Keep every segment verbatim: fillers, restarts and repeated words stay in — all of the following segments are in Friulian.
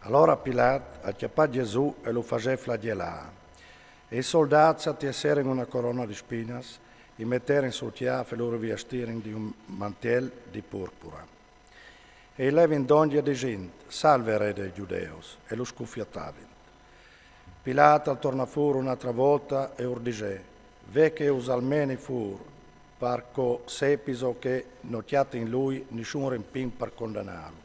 Alora Pilat al cjapà Gjesù e lu fasè flagelâ. E i soldâts a tiesserin una corona di spinas, i meterin sul cjâf e lu riviestirin di un mantiel di purpura. E i levin dongje disint: «Salve, re dai Gjudeus», e lu scufiatavin. Pilat al tornà fûr un'atra volta e ur disè: «Ve che us al meni fûr, par che o sepiso che no cjati in lui nissun rimpin par condanâlu».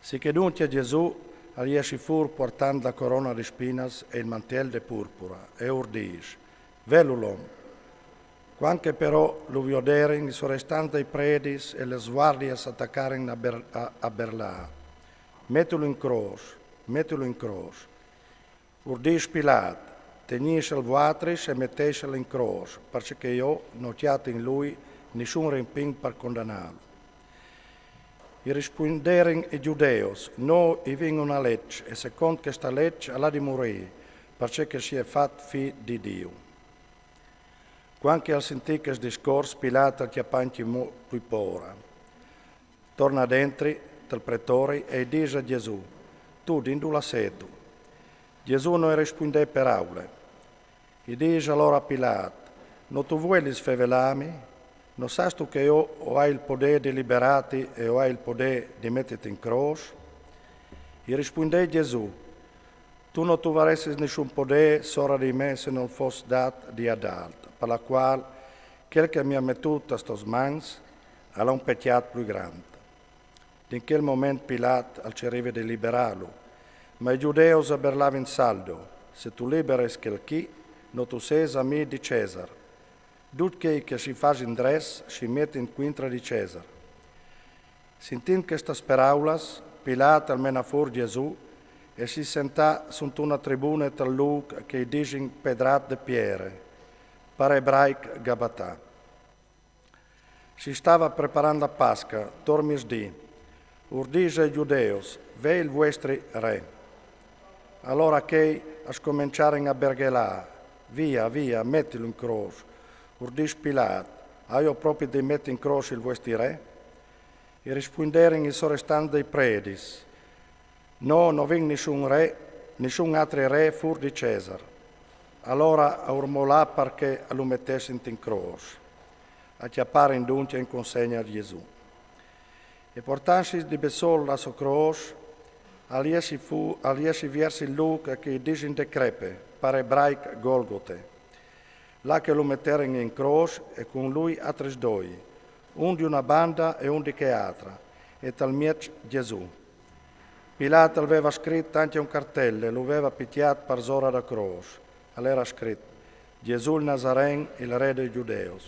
Sichè duncje Gjesù al jessi fûr puartant la corona di spinas e il mantiel de purpura, e ur dîs: «Velu l'om». Cuant che però lu vioderin, i sorestants dai predis e las vuardias a tacarin a ber-, a, a berlâ: «Metilu in crôs, metilu in crôs». Ur dîs Pilat: «Tegnîsel vuatris e metêsel in crôs, parcè che jo no cjati in lui nissun rimpin par condanâlu». I rispuinderin i Gjudeus: «Nô i vin una leç, e secont chesta leç al à di murî, parcè che si è fat fi di Diu». Cuant che al sintì chest discors, Pilat al cjapà ancjemò plui pôra. Torna dentri tal pretori e i dîs a Gjesù: «Tu, di indulà sêstu?» Gjesù no i rispuindè peraule. I dîs alora a Pilat: «No tu vuelis fevelâmi? No sâstu che jo o ai il podê di liberâti e o ai il podê di metiti in crôs?» I rispuindè Gjesù: «Tu no tu varessis nissun podê sora di me se nol fos dât di adalt, par la cuâl chel che mi à metût a stos mans al à un pecjât plui grant». Din chel moment Pilat al cirive di liberâlu, ma i Gjudeus a berlavin saldo: «Se tu liberis chel chi, no tu sês amì di Cesar. Ducj chei che si fasin drets si metin cuintra di Cesar». Sintint chestas peraulas, Pilat al menà fûr Gjesù e si sentà suntuna tribune tal lûc che i disin Pedrat de piere, par ebraic Gabatà. Si stava preparant la Pasca, tor misdì. Ur dîs ai Gjudeus: «Ve il vuestri re». Alora chei a scomençarin a berghelâ: «Via, via, metilu in crôs». Ur dîs Pilat: «Aio propit di meti in crôs il vuestri re?» I rispuinderin i sorestants dai predis: «Nô no vin nissun re, nissun altri re fûr di Cesar». Alora a urmolà par che a lu metessint in crôs. A cjaparin duncje in consegna a Gjesù. E puartantsi di bessôl la sô crôs, al jessi fu-, al jessi viers il lûc che i disin de crepe, par ebraic Golgote. Là che lu meterin in crôs e cun lui altris doi, un di una banda e un di chê atra, e tal mieç Gjesù. Pilat al veva scrit ancje un cartel e lu veva pitjât parsora da crôs. Al era scrit: «Gjesù il Nazaren, il re dai Gjudeus».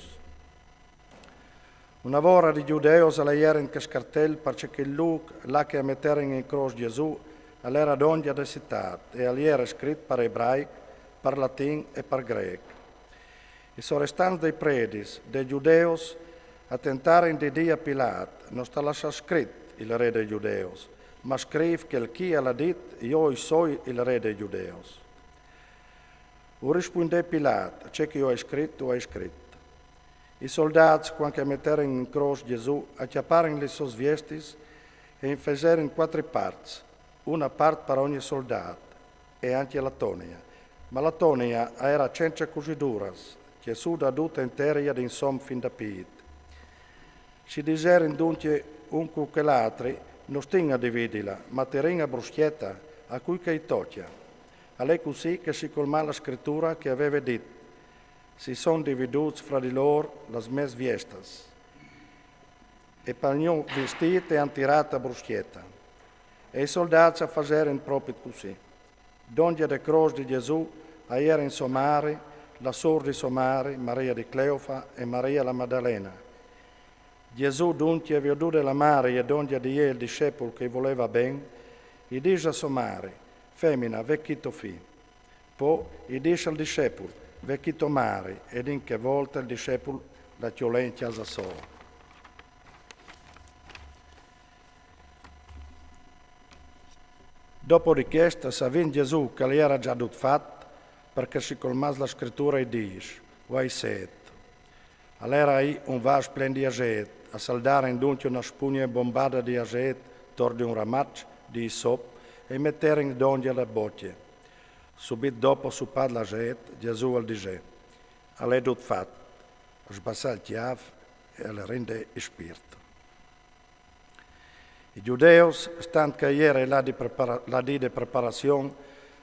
Una vora di Gjudeus a leierin chest cartel, parcè che il lûc là che a meterin in crôs Gjesù al era dongje de citât e al jere scrit par ebraic, par latin e par grêc. I sorestants dai predis, dai Gjudeus, a tentarin di dî a Pilat: «No sta lassât scrit il re dai Gjudeus, ma scrîf chel chi al à dit: Jo i soi il re dai Gjudeus». Ur rispuindè Pilat: «Ce che jo ai scrit, o ai scrit». I soldâts, cuant che a meterin in crôs Gjesù, a cjaparin lis sôs viestis e in feserin cuatri parts, una part par ogni soldât, e ancje la tonia. Ma la tonia a era cença cusiduras, cjessuda duta interia d'insom fin da pît. Si diserin duncje un cun chel altri: «No stin a dividila, ma tirìn a bruscjeta a cui che i tocja». Al è cussì che si colmà la scritura che a veve dit: «Si son dividûts fra di lôr las mês viestas, e pal gno vistît a àn tirât a bruscjeta». E i soldâts a faserin propit cussì. Dongje de crôs di Gjesù a jerin sô mari, la sûr di sô mari, Maria di Cleofa, e Maria la Madalena. Gjesù duncje, viodude la mari e dongje di jê il discepul che i voleva ben, i dîs a sô mari: «Femina, ve chi to fi». Po i dîs al discepul: «Ve chi tô mari», ed in chê volta il discepul la cjolè in cjasa soa. Dopo di chest, savint Gjesù che al jera za dut fat, par che si colmass la scritura, i dîs: «O ai sêt». Al era i un vas plen di asêt, a saldarin duncje una spugne bombada di asêt tor di un ramaç di isop e i meterin dongje la bocje. Subit dopo, supât la sêt, Jesù al disè: «Al è dut fat», sbassà il cjâf e al rindè il spirt. I gjudeus, stant che al jere la dì di prepara-, la dì di preparazion,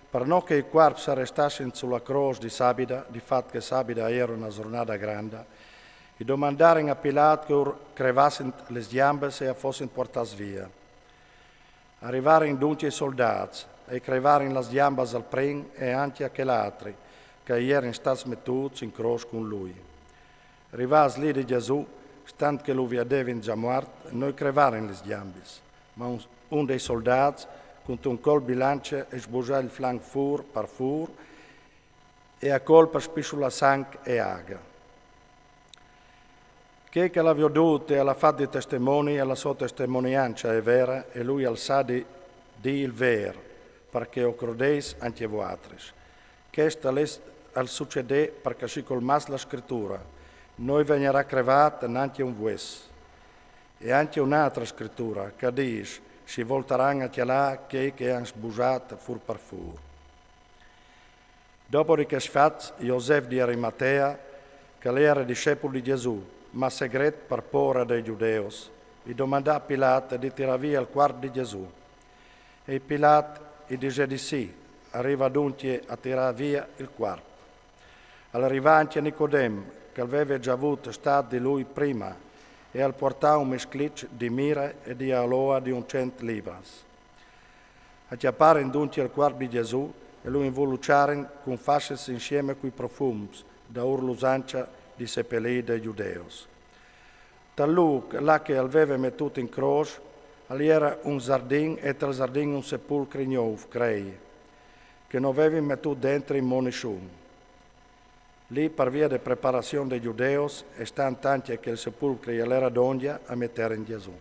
par no che i cuarps a restassin su la crôs di sabida, di fat che sabida a jere una zornada granda, i domandarin a Pilât che ur crevassin lis gjambis e a fossin puartâts via. A rivarin duncje i soldâts, e i crevarin las gjambas al prin e ancje a chel altri, che a jerin stâts metûts in crôs cun lui. Rivâts li di Jesù, stant che lu viodevin za muart, no i crevarin lis gjambis, ma un, un dai soldâts, cuntun colp di lance, i sbusà il flanc fûr par fûr, e a colp a spissulà sanc e aga. Chê che al à viodût e al à fat di testemoni, e la sô testemoniança e je vera, e lui al sa di dî il vêr, par che o crodeis ancje vuatris. Chest al è, al sucedè par che si colmàs la Scritura: «No i vegnarà crevât nancje un vues». E ancje un'altra Scritura, che a dîs: «Si voltaran a cjalâ chei che i àn sbusât fûr par fûr». Dopo di chescj fats, Josef di Arimatea, che al jere discepul di Jesù, ma segret par pôra dai gjudeus, i domandà a Pilât di tirâ via il cuarp di Jesù. E Pilât i disè di sì. Al rivà duncje a tirâ via il cuarp. Al rivà ancje Nicodem, che al veve za vût stât di lui prima, e al puartà un miscliç di mire e di aloa di un cent libras. A cjaparin duncje il cuarp di Jesù e lu involuçarin cun fassis insiemi cui profums, daûr l'usança di sepelî dai gjudeus. Tal lûc là che al veve metût in crôs, al jere un zardin, e tal zardin un sepulcri gnûf, crei, che no vevin metût dentri mo nissun. Li, par via de preparazion dai gjudeus, e stant ancje che il sepulcri al jere dongje, a meterin Jesù.